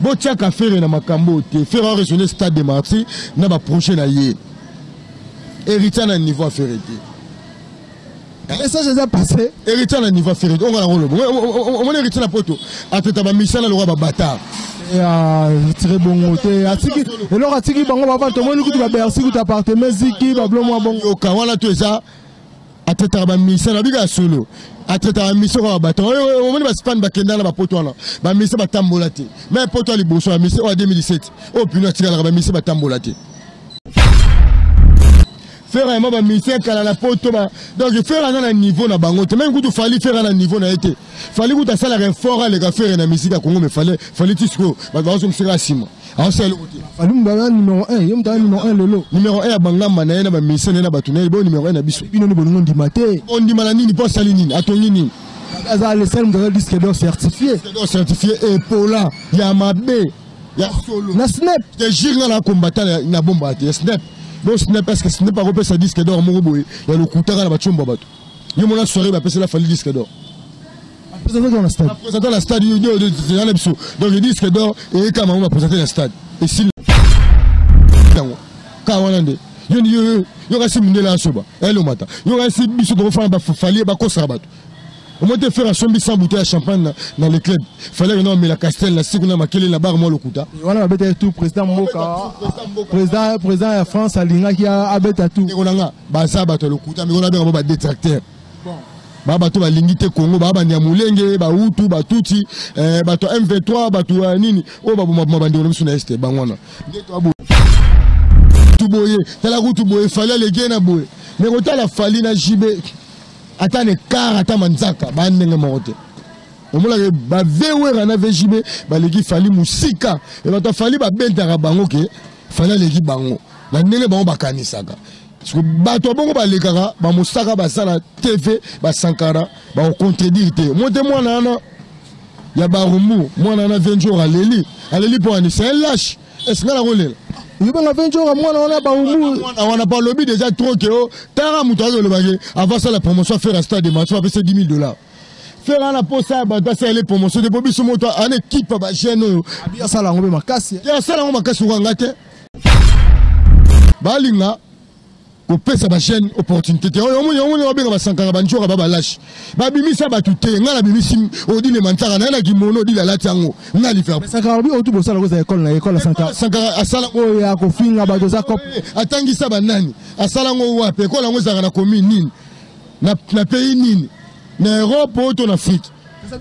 Botiaka Ferre na makambo oyo te. Ferre a raisonner stade de martyr na ba projet na ye. Héritier na niveau ya Ferre te. Message eza passé. Héritier na niveau ya Ferre te. Onga na koloba. Omoni héritier na poto ateta ba misala lokola ba bâtard. Atire bongo te atiki eloko atiki bango bavanda tomoni kutu babersi kutu appartement ziki bablo mwa bongo yoka wana to eza atraitaka bamisien na bika ya solo atraitaka bamisien kaka bato omoni baspagne bakenda na bapoto wana bamisien batambola te me poto ya liboso bamisien oyo ya 2017 oyo pino atikalaka bamisien batambola te Ferre ayamba ba musicien kala na poto ba donc Ferre aza na niveau na bango te meme kutu Fally Ferre na niveau na ye te Fally kutu asalaka effort aleka Ferre na musique ya Congo mais Fally Fally ti sikoyo bato bazozongisaka nsima aosala eloko te Fally mutu aza numéro 1 ye mutu aza numéro 1 lelo numéro 1 ya bangamba na ye na ba musicien na ye na bato na ye bo numéro 1 na biso bino nde bolingo ndima te ondima na nini mpo asali nini atongi nini aza le seul mutu aza disque d'or certifié disque d'or certifié epola ya mabe ya solo na snap te jure nga na combattant na bomba te ya snap bo snap est ce que snap akopesa disque d'or moko boye ya lokuta kaka na bacomba bato yo mona soirée bapesela Fally disque d'or na stade baprésente na stade eza na biso donc disque d'or eyekama ngo baprésente na stade esili yango kaka wana nde yo kasi mindele asoba elomata yo kasi biso tokofana bafali bakosaka bato omoni te Ferre asombi 100 bouteille ya champagne na, na le club fallait que omela castel na siku na makele na bar mwa lokuta wana babetaki tout président mboka président président ya France alingaki abeta tout ndeko na nga baza bato ya lokuta mikolo abenga bo badétracteur ba bato balingi te Congo ba banyamulenge bahutu batutsi eh, bato ya M23 bato ya nini oyo babomaboma bandeko na biso na este bango wana nde tu boye tala kutu boye Fally aleki ye na boye me kotala Fally na JB ata na écart ata manzaka ba ndenge moko te omonaka ba VWera na VJB baleki Fally mosika e bato ya Fally babentaka bango ke Fally aleki bango na ndenge bango bakanisaka bato ya bongo balekaka bamosaka baza na TV basankara bakocontredire te mo te mwana wana ya barumbu mwana wana venjor aleli aleli mpo ani c'est un lâche est-ce nga nakolela yobenga venjora mwana wana barumbu mwana wana po alobi déjà trop ke o tala moto azoloba ke avant asala promotion affaire ya stade de martyr bapesa 10 000 dollars Ferre ana posa ya bato asalele promotion te mpo biso moto ana ekipe ya bajeune oyo abi asala yango mpe makasi te asala yango makasi okanga te balinga kopesa bajeune opportunité te oyo omoni omoni babenga basankaka banjoka ba balashe babimisa bato te ngai nabimisi odile manzaka naye na kimono odile alati yango ngai liverpool Sankara alobi oyo tu bosala kozala ekole na ekole ya Sankara Sankara asala oyo ya kofinga bato eza cop atangisa banani asala yango wapi ekole yango ezalaka na commune nini na, na pays nini na Europe oyo to na Afrique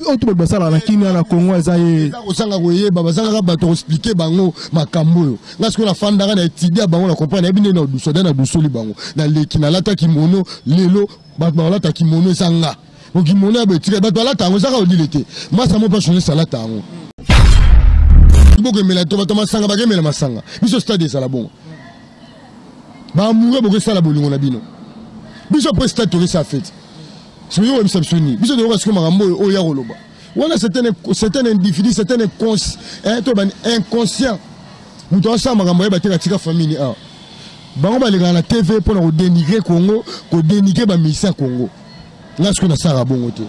oyo tu bato basalaka na kimia na Congo eza ye eza kozanga koyeba bazangaka bato koexplike bango makambo oyo nga sikoyo nafandaka na étudia bango na comprendre nayebi ndenge na duso na dusoli bango naleki nalata kimono lelo bato balata kimono eza nga okimono ya boetika bato balata yango ezaka odile te masa mo mpe journaliste alata yango bokemela to bato masanga bakemela masanga biso stade ezala bongo baamoureux bokesala bolingo na bino biso mpo stade tokesala fete soki oyebisa biso nini biso toyoka sikoyo makambo oyo oyo ya koloba wana c'est un individu c'est un inconscient moto asala makambo ayeba te katika famille ni awa bango balekaka na TV mpo na kodénigre Congo kodénigre bamusicien ya Congo nga sikoyo nasalaka bongo te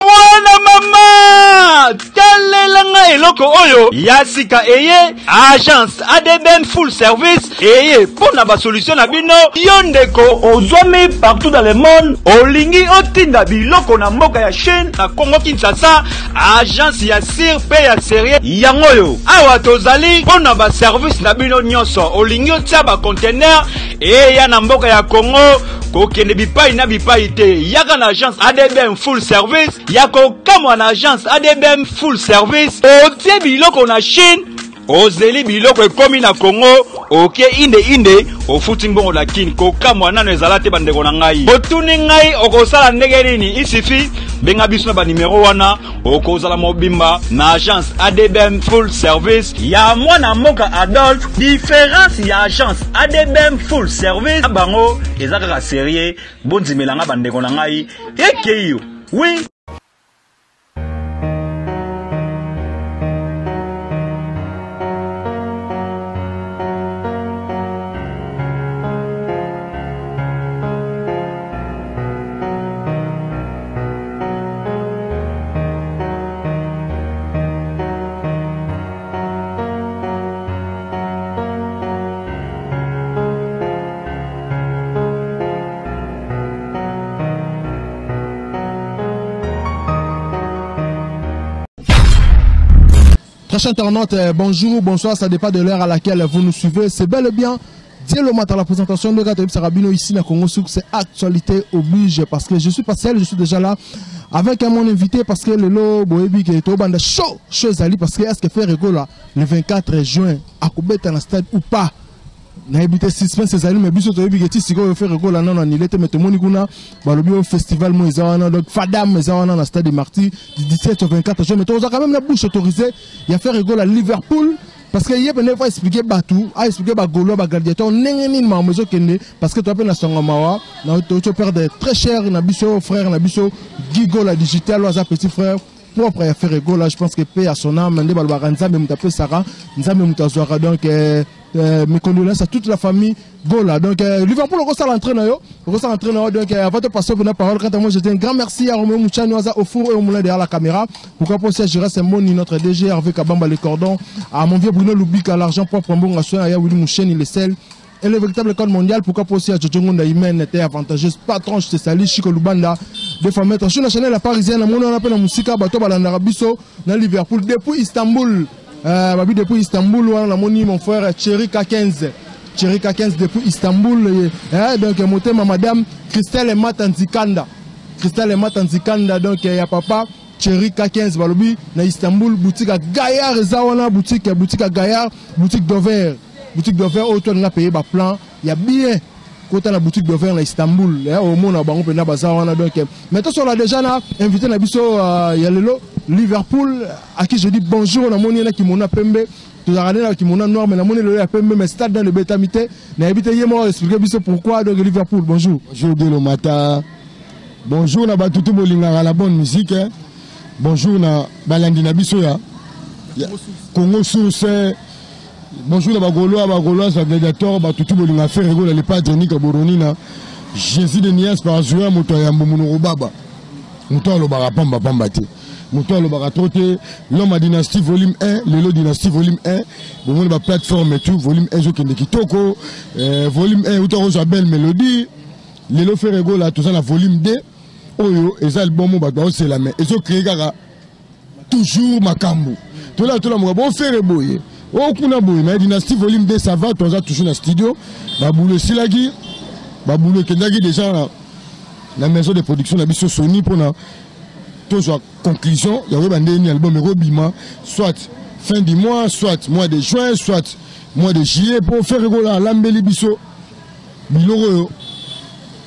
mwana mama talela nga eloko oyo ya sika eye agence ADBM full service eye mpo na basolution na bino yo ndeko ozwami partout dans le monde olingi otinda biloko na mboka ya Chine na Congo Kinshasa agence ya sir mpe ya serie yango oyo awa tozali mpo na baservice na bino nyonso olingi otia bacontener eya na mboka ya Congo kokende bipai na bipai te yaka na agence ADBM full service ya kokamwa na agence ADBM full service otie biloko na Chine ozeli biloko ekomi na Congo oke inde inde ofuti mbongo na Kin kokamwa nano ezala te bandeko na ngai otuni ngai okosala ndenge nini isifi benga biso na banimero wana okozala mobimba na agence ADBM full service ya mwana mboka Adolphe différence ya agence ADBM full service na bango eza kaka serie bondimela nga bandeko na ngai ekeyo oui. Très chers internautes, bonjour, bonsoir, ça dépend de l'heure à laquelle vous nous suivez. C'est bel et bien Dieu le matin, la présentation de Gato Sarabino ici na Congo Souk, c'est actualité oblige parce que je suis pas seul, je suis déjà là avec mon invité parce que lelo boyebi ke to banda chaud chaud ezali parce que est-ce que Ferre Gola le 24 juin akobeta na stade ou pas? Nayebi te, suspense ezali, mais biso toyebi ke ti sikoyo Ferre Gola nano annulé te. Mais tomoni kuna balobi oyo festival mo eza wana, donc Fadam eza wana na stade Martyr du 17 au 24 juin. Mais tokozwa quand même na bouche autorisée ya Ferre Gola Liverpool parce que ye pene faut expliquer bato, a expliquer bagaulois, bagladiateur ndenge nini makambo ezokende, parce que toa mpe na sango mawa na to perdre très cher na biso frère na biso Guy Gola digital, oyo aza petit frère propre ya Ferre Gola. Je pense que paix à son âme. Nde balobaka, Nzambe moto apesaka, Nzambe moto azwaka. Donc mes condoléances à toute la famille Gola. Donc Liverpool, okosala entrée na yo, okosala entrée na yo. Donc avant de passer la parole, quant à moi, je dis un grand merci à Romeo Mouchani Oaza au four et au moulin derrière la caméra. Pourquoi pas aussi à Jérôme Moni, notre DG, Hervé Kabamba le cordon, à mon vieux Bruno Loubika, l'argent propre, Mbonga Soin, à Willy Moucheni, le sel et le véritable code mondial. Pourquoi pas aussi à Jojo Ngonda Imen, était avantageuse, patron, je te salue, Chico Lubanda, deux fois maître. Je suis la chaîne La Parisienne, mon nom appelle Moussika, Bato Balanda Rabiso, dans Liverpool, depuis Istanbul. Babi depuis Istanbul, wana namoni mon frère Thierry K15. Thierry K15 depuis Istanbul. Donc motema madame Christelle Matanzikanda. Christelle Matanzikanda, donc ya papa Thierry K15 balobi na Istanbul, boutique à Gaillard eza wana, boutique à Gaillard, boutique Dover. Boutique Dover oyo to nga payer ba plan, ya bien kota na boutique Dover na Istanbul, au mona bango pena baza wana. Donc maintenant on a déjà na invité na biso ya lelo Liverpool, à qui je dis bonjour. Na moni na kimono pembe, tozalaka nde na kimono noir, mais na moni lelo ya pembe, mais stade dans le betamité na yebi te, ye moko expliquer biso pourquoi. Donc Liverpool, bonjour. Bonjour Gelo Mata, bonjour na bato tout bolingaka la bonne musique, hein. Bonjour na balandi na biso ya Congo Source. Bonjour na bagaulois, bagaulois, ba gladiateur, bato tout bolinga Ferre Gola le padre Nika Boronina Jésus de Nias par Zoya moto ya mbumuno baba moto alobaka pamba pamba te, moto alobaka trop te. L'homme à dynastie volume 1, lelo dynastie volume 1, bomoni ba plateforme et tout. Volume 1 ezokende kitoko, volume 1 uta kozwa belle mélodie. Lelo Ferre Gola toza na volume 2 oyo eza album oyo bato baosela, mais ezocréer kaka toujours makambo. Tola tola moka bo Ferre boye oyo kuna boye, mais dynastie volume 2, ça va. Toza toujours na studio, babulo esilaki, babulo ekendaki déjà na maison de production na biso Sony mpona tozwa conclusion ya koyeba ndenge nini album ekobima, soit fin du mois, soit mois de juin, soit mois de juillet, mpo Ferre Gola alambeli biso biloko oyo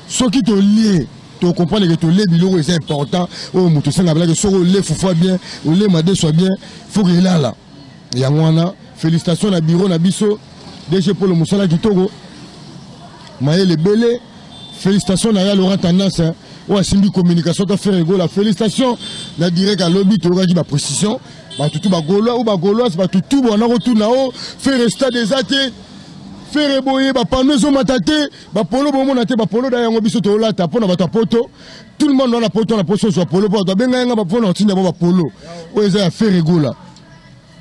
soki tolie, tocomprendre ke tolie biloko eza important. Oyo moto esengaka belaki soki olie fufu bien, olie madeso bien, faut ke elala yango wana. Félicitation na bureau na biso, DG Polo, mosala kitoko, mayele ebele. Félicitation na ya Laurent Tendance oyo asimbi communication ta Ferre Gola. Félicitation na direct alobi toyokaki baprécision. Bato tu bagaulois ou bagauloise, bato tu bona kotuna o Ferre stade eza te, Ferre boye, bapano ezomata te, bapolo bomona te. Bapolo da yango biso tolata mpona bato ya poto. Tout le monde wana poto na poso ozwa polo mpo bato babenga yanga bapona kotinda bo bapolo oyo eza ya Ferre Gola.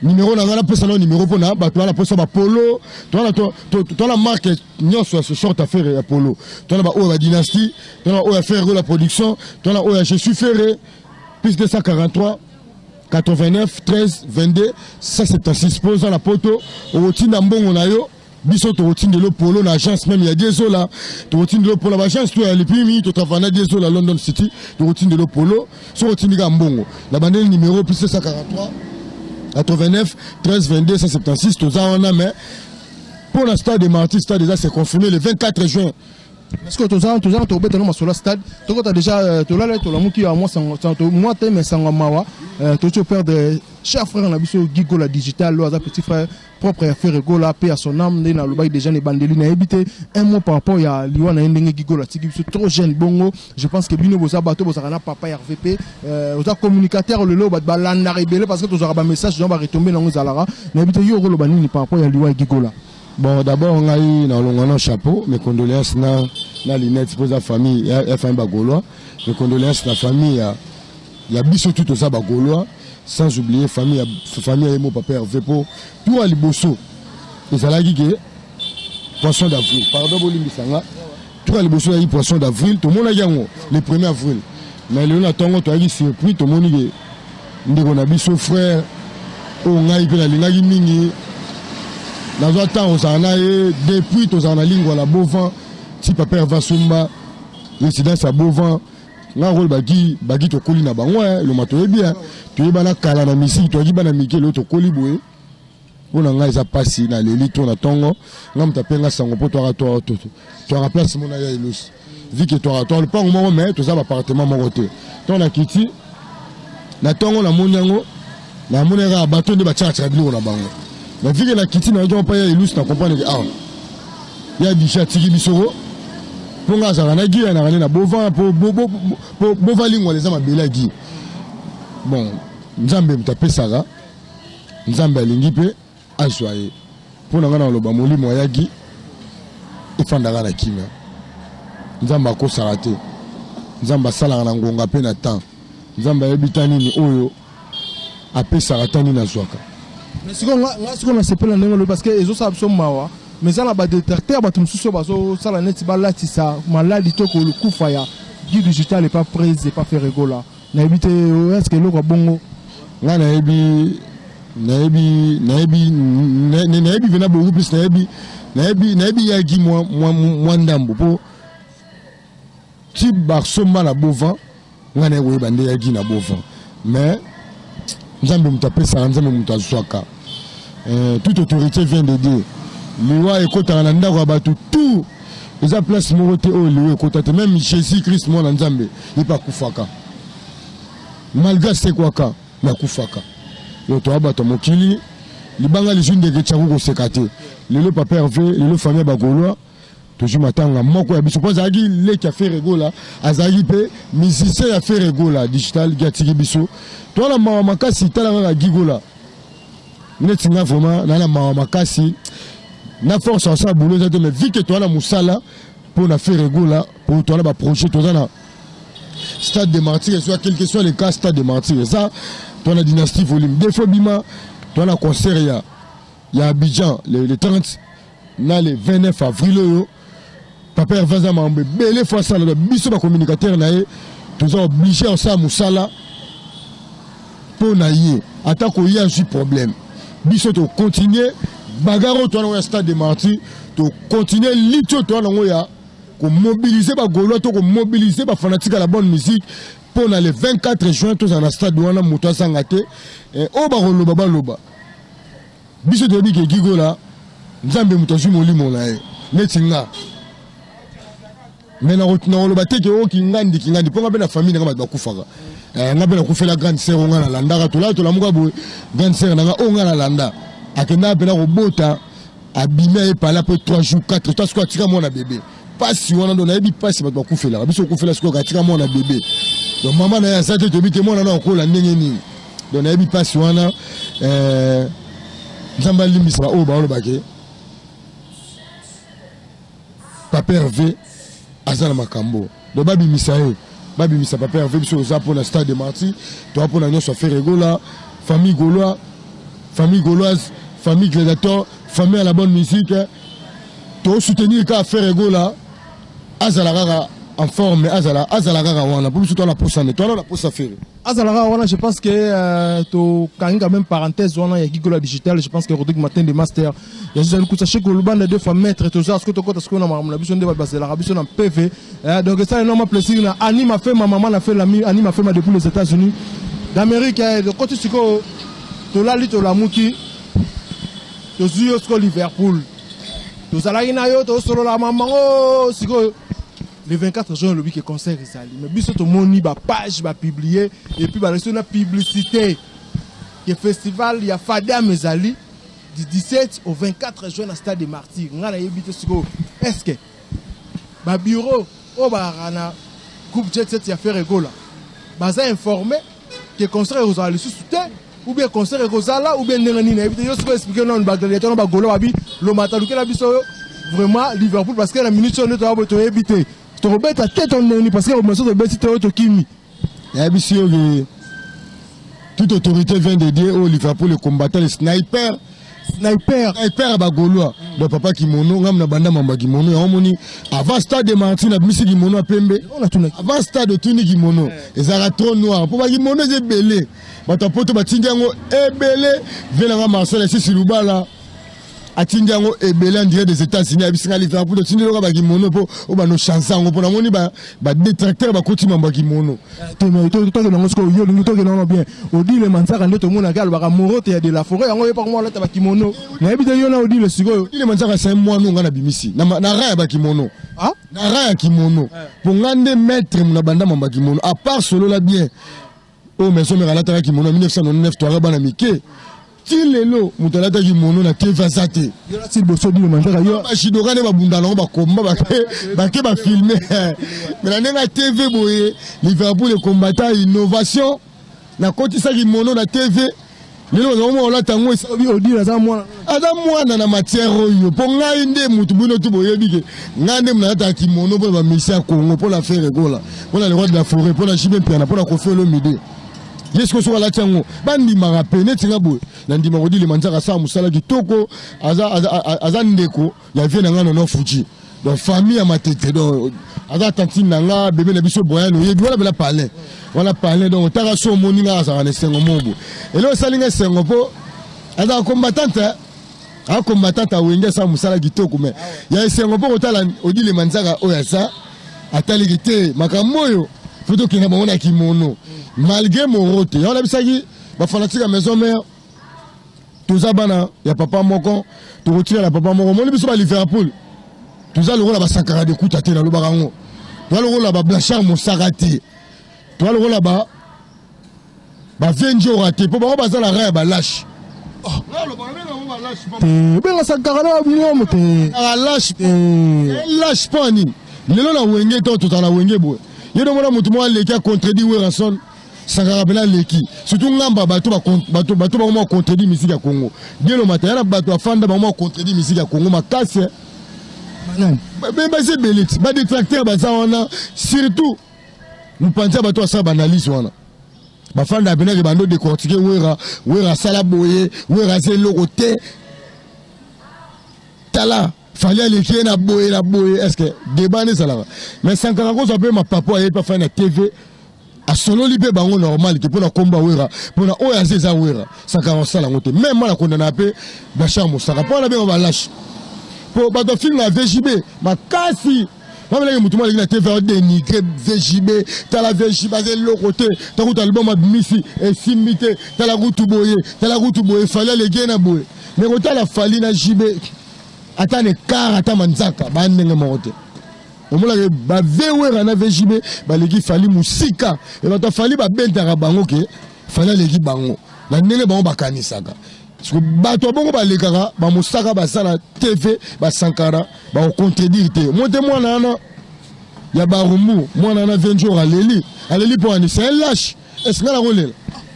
Numéro na nga, napesa nao numéro mpona bato wana posa bapolo. Towana marque nyonso ya short affaire ya polo, towana baoyo ya badynastie, towana oyo ya Ferre Gola production, towana oyo ya Je suis Ferre. +243 89 13 22 176 mpo oza na poto, okotinda mbongo na yo, biso tokotindela polo na agence même ya Diesola, tokotindela polo na baagence to ya lipimi totravaille na Diesola London City, tokotindela polo soki otindika mbongo na bandeli numéro +243 89 13 22 176. Toza wana, mais pour la stade de Martyrs, stade déjà c'est confirmé le 24 juin. Parce que toza tobetana masolo ya stade, tokota déjà tolala tolamuki ya mwa mwa te, mais sango mawa, toti perdre cher frère na biso Guy Gola digital, oyo aza petit frère propre ya Ferre Gola, paix à son âme. Nde nalobaki déjà na ebandeli, nayebi te, un mot par rapport ya liwa na ye, ndenge Guy Gola atiki biso trop jeune bongo. Je pense que bino boza bato bozalaka na papa RVP, oza communicateur, lelo bato balandaka ebele parce que tozwaka bamessage donc baretombe nango ezalaka. Nayebi te, yo okoloba nini par rapport ya liwa ya Guy Gola? Bon, d'abord ngai nalongwa na chapeau, mes condoléances na linette mpo eza famille ya famille bagaulois. Mes condoléances na famille ya biso tu toza bagaulois, sans oublier famille ya ye mo papa Hervé. Mpo tour ya liboso ezalaki ke poisson d'avril, pardon, bolimbisanga, tour ya liboso ezalaki poisson d'avril, tomonaki yango le 1er avril, mais lelo na ntongo toyaki surpris, tomoni ke ndeko na biso frère Oyo ngai mpe nalingaki mingi, nazwa ntango kozala na ye depuis tozala na Lingwala Bovan ti papa Herve asomba résidence ya Bovan. Nga koloba bagi bagi tokoli na bango eloma toyebi toyebana kala na misiki, toyaki bana mike, lelo tokoli boye. Mpo na ngai eza mpasi, naleli to na ntongo. Nga moto apenga sango mpo twaka place mona ya elusi vu que twaka twaka lopango moko, mais toza baappartement moko te. Ntongo nakiti na ntongo, namoni yango, namoni kaka bato nde batiakatiaka biloko na bango. Mais vu que nakiti, nayoki mpa ya elusi, na comprendre ke awa ya disha atiki biso ko mpo nga azalaka na gi yanaka nde na Bovan, mpo Bova Lingwala eza mabele ya gi. Bon, Nzambe moto apesaka, Nzambe alingi mpe azwa ye. Mpo na ngai na koloba, molimo ayaki efandaka na kimia. Nzambe akosaka te, Nzambe asalaka na ngonga mpe na temps. Nzambe ayebi ta nini oyo apesaka, ta nini azwaka. Mais sikoyo nga sikoyo nasepela ndenge olobi, parce que ezosala biso mawa, mais eza na badétracteur, bato mosusu oyo bazosala neti balatisa maladi to kokufa ya Guy Digital epa Prise, epa Ferre Gola. Nayebi te, est ce que eloko ya bongo? Ngai nayebi, nayebi, nayebi, nayebi mpena beaucoup plus. Nayebi, nayebi, nayebi yaki mwa ndambo mpo ti basomba na Bovan. Ngai naye koyeba nde yaki na Bovan. Mais Nzambe moto apesaka, Nzambe moto azwaka. Toute autorité vient de Dieu. Liwa ekotaka na ndako ya bato tout, eza place moko te oyo liwa ekota te. Même Jésus Christ, mwana Nzambe, ye mpe akufaka, malgré asekwaka, me akufaka. Yo toya bato ya mokili, libanga lizwi ndeke tiaku koseka te. Lelo papa Hervé, lelo famille ya bagaulois tozwi matanga moko ya biso, mpo azalaki leki ya Ferre Gola, azalaki mpe musicien ya Ferre Gola. Digital Gi atiki biso, toza na mawa makasi. Tala kaka Guy Gola, neti nga vraiment naa na mawa makasi. Na force asala boulot eza te, mais vu que toza na mosala mpo na Ferre Gola, mpo toza na baprojet, toza na Stade de Martyr ezwa, quel que soit le cas, Stade de Martyr eza, toza na Dynastie volume deux fois bima, toza na concert ya Abidjan le 30 na le 29 avril. Oyo papa Herve aza makambo ebele fo asala. Biso bacommunicateur na ye toza obligé osala mosala mpo na ye. Ata koye azwi problème, biso tocontinue bagarre oyo toza nango ya Stade de Martyr, tocontinue lutte oyo toza nango ya komobilize bagaulois to komobilize bafanatique ya la bonne musique mpo na le 24 juin tozala na stade wana. Moto azanga te. Oyo bakoloba, baloba. Biso toyebi ke Guy Gola, Nzambe moto azwi molimo na ye. Neti nga me nakoloba te ke oyo kingandi kingandi, mpo nga mpe na famille nanga bato bakufaka. Nga mpe nakufela grande sœur oyo nga nalandaka. Tolala, tolamuka boye, grande sœur nanga oyo nga nalanda akendaka mpena kobota, abimi, aye pala mpe 3 jours, 4 ta sikoyo atika mwana bebe. Pasi wana ndo nayebi, pasi bato bakufelaka. Biso okufela sikoyo, atika mwana bebe, donc mama na ye aza te, toyebi te mwana na akola ndenge nini. Donc nayebi mpasi wana. Nzambe alimbisa baoyo baolobake papa Hervé aza na makambo. Donc babimisa ye, babimisa papa Hervé. Biso oza mpona Stade de Martyr, toza mpona nyonso ya Ferre Gola. Famille gaulois, famille gauloise, famille gladiator, famille à la bonne musique, tosoutenir kaka Ferre Gola. Azala kaka en forme, azala, azala kaka wana, mpo biso toza na posa ne, toza na posa Ferre. Azalaka wana. Je pense que tokangi quand même parenthèse wana ya Guy Gola Digital. Je pense que Rodrigue Matin de Master ya Josali Kusa Cheko Lubanda deux fois maître, toza sikoyo, tokota sikoyo na makambo na biso nde bato bazelaka biso na PV. Donc esala énorme plaisir na Annie Mafema, mama na fait l'ami Annie Mafema depuis les États-Unis d'Amérique. Tokoti sikoyo, tolali, tolamuki, tozwi yo sikoyo Liverpool, tozalaki na yo, tosolola mamango. Sikoyo le 24 juin olobi ke concert ezali, mais biso tomoni bapage bapublie et puis balakisi na publicité ke festival ya Fadam ezali du 17 au 24 juin na Stade de Martyr. Ngai nayebi te sikoyo, est ce que babureau oyo bazalaka na groupe Jet Set ya Ferre Gola baza informé ke concert ekozala lisusu te, ou bien concert ekozala, ou bien ndenge nini? Nayebi te. Yo sikoyo explique nanu bagladiateur na bagaulois babi lomata lukela biso vraiment Liverpool, parce que na minute oyo nde toya boye, toyebi te tokobeta te to ndenge nini, parce que omeso tobeti te, oyo tokimi. Nayebisi yo ke toute autorité vient de Dieu. Oyo Liverpool, le combattant, le sniper. Sniper. Sniper ya bagaulois. Donc papa kimono, ngam na banda mamba kimono yango moni avant stade de Martyrs na bimisi kimono ya pembe. Avant stade otuni kimono ezalaka trop noir mpo bakimono eza ebele, bato ya poto batindi yango ebele. Vie nanga Marcel Asisi Lubala atindi yango ebele en direct des États-Unis, ayebisi nga Liverpool otindi loka bakimono mpo oyo bano chance yango mpo namoni badétracteur bakoti mambo ya kimono. Tokende yango sikoyo, yo olingi tokende yango bien. Odile Manzaka nde tomonaki alobaka morote ya de la forêt, yango oyebaka mwa alata bakimono, nayebi te yo na Odile sikoyo. Odile Manzaka, c'est mwana nga nabimisi na ra ya bakimono, na ra ya kimono, mpo nga nde maître na banda mambo ya kimono. À part Solola bien oyo Maison Mère alataka kimono ya 1999, toyaka bana mike, ti lelo moto alataki kimono na TV aza te. Yo lati liboso Odile Manzaka yo. Bashidoka nde babunda nango, bakomba bake bafilme, mais na ndenge ya TV boye, Liverpool ekombata innovation, nakotisaki kimono na TV, lelo bazalaka mwa olata yango. Odile aza mwana. Aza mwana na matière oyo, mpo ngai nde motu bino tu boyebi ke ngai nde nalataka kimono mpona bamisi ya Congo, mpona Ferre Gola, mpona le roi de la forêt, mpona JB Mpiana, mpona Koffi Olomide. Ye sikoyo soki alati yango, bandimaka pe neti nga boye nandimaka. Odile Manzaka asala mosala kitoko, aza ndeko ya vie na nga Nono Fuji, donc famille ya Matete, donc aza tantine na nga, bebe na biso Brian, oyebi wana bela palin wana palin. Donc otaka so omoni nga azalaka na esengo mobo, eloko esali nga esengo mpo azala combattante, acombattante awenge, asala mosala kitoko. Mais ya esengo mpo kotala Odile Manzaka oyo aza ataliki te makambo oyo, fo tokenda bango na kimono malgré moro te. Yango nabisaki bafanatike ya Maison Mère, toza bana ya papa moko, tokotikala papa moko. Omoni biso ba Liverpool, toza lokola basankara de kuta te, nalobaka yango, toza lokola bablanchard mosaka te, toza lokola ba bavenjora te, mpo bango baza na ra ya balâche. Te, obenga Sankara na binomo te. Lâche, lâche mpo nini? Lelo na Wenge to tozala na Wenge boye, ye domona motu moko aleki acontredit Werrason, Sankara mpena aleki, surtout ngamba bato bato bango mwa contredit musique ya Congo. Dielo Mata ya na bato afanda bango mwa contredit musique ya Congo makasi, baza ebele ti badétracteur baza wana, surtout mopanzi ya bato asala baanalyse wana, bafanda penake bando décortiquer Wera. Wera asala boye, Wera aza eloko te, tala Fally aleki ye na boye na boye. Est ce que débat nde ezalaka? Mais Sankara kozwa mpe mapapo, ayebi afai na TV, asololi mpe bango normal ke mpona komba Wera, mpona oyo aza eza Wera. Sankara osala yango te. Même mwana kondana mpe Bachar Mosaka, mpo wana benga balâche, mpo bato afinga VJB makasi, bamelaki motu moko aleki na TV adénigre VJB: tala VJB aza eloko te, takuta album abimisi esimbi te, tala kutu boye, tala kutu boye, Fally aleki ye na boye. Mais kotala Fally na JB, ata na écart, ata manzaka bandenge moko te. Omonaka bave Wera na VJB baleki Fally mosika, e bato ya Fally babentaka bango ke Fally aleki bango na ndenge bango bakanisaka. Bato ya bongo balekaka bamosaka, baza na TV, basankara bakocontredire te. Mo te mwana wana ya Barumbu, mwana wana Venjour aleli, aleli mpo ani? C'est un lâche. Est ce nga nakolela?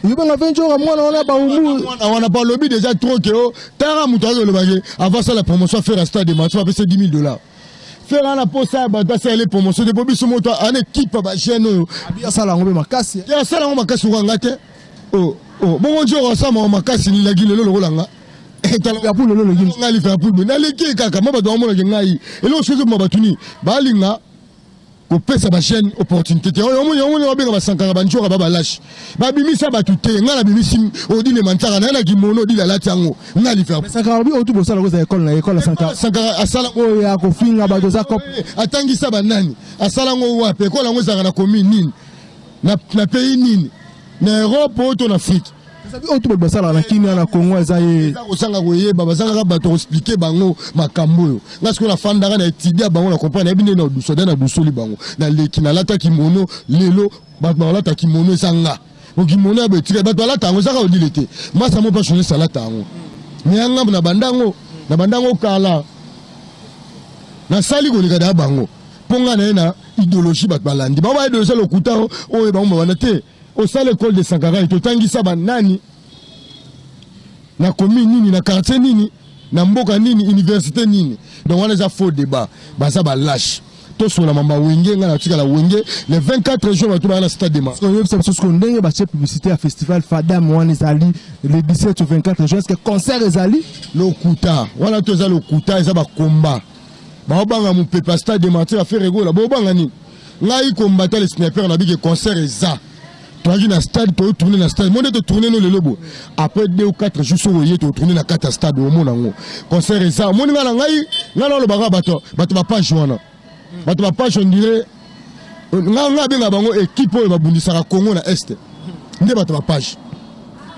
Yobenga Venjour mwana wana Barumbu. Mwana wana po alobi déjà trop ke o tara moto aza olobake avant asala promotion affaire ya stade de Martyrs, bapesa 10 000 $. Ferre wana posa ya bato asaleli promotion te, mpo biso moto ana équipe ya bajeune oyo. Abi asala yango mpe makasi. Te, asala yango makasi lokola nga te. Bongo nzoko asala yango makasi nilaki lelo lokola nga. Liverpool lelo oleki. Nga Liverpool boye naleki kaka ma bato bamonaki ngai eloko soki ezobima, bato nini balinga kopesa bajeune opportunité te. Omoni babenga basankaka banjoka ba balâche, babimisa bato te. Ngai nabimisi Odile Manzaka naye na kimono, Odile alati yango, ngai Liverpool. Sankara bi oyo bosala kozala ekole na ekole ya Sankara. Sankara asala oyo ya kofinga bato eza cop. Atangisa banani? Asala yango wapi? Ekole yango ezalaka na commune nini, na pays nini, na Europe oyo to na Afrique? Oyo to bato basalaka na kimia na Congo eza ye. Eza kozanga koyeba, bazangaka bato koexpliquer bango makambo oyo. Nga sikoyo nafandaka na étudier bango, na comprendre, nayebi nde na duso, na dusoli bango, naleki nalata kimono. Lelo bato balata kimono, eza nga okimono ya boetika, bato balata yango, ezaka Odile te, masa mo mpe journaliste alata yango. Me ya ngambo na bandango, na bandango kala, nasali koleka da bango, mpo nga na ye na idéologie. Bato balandi bango ba idéologie lokuta oyo bango babanda te. Osala école de Sankara, totangisa banani, na commune nini, na quartier nini, na mboka nini, université nini? Donc wana eza faux débat. Baza balâche. Tosola mamba Wenge, ngai natikala Wenge. Le 24 juin, bato baya na stade de Martyrs. Oyebisa biso sikoyo ndenge batie publicité ya festival Fadam wana ezali le 17 au 24 juin, est-ce que concert ezali? Lokuta wana to eza lokuta, eza bakomba baobanga mopepe ya stade de Martyrs. Affaire Gola, bobanga nini? Ngai kombata le sniper na bike, concert eza. Toyaki na stade, totourne na stade mo nde totourne no lelo boye. Après 2 ou 4 jours, soki oye, totourne na kati ya stade, omona yango. Concert eza. Omoni, ngai na ngai, ngai nalobaka bato bapage wana, bato bapage, on dirait ngai abenga bango équipe oyo babundisaka Congo na Est. Nde bato bapage,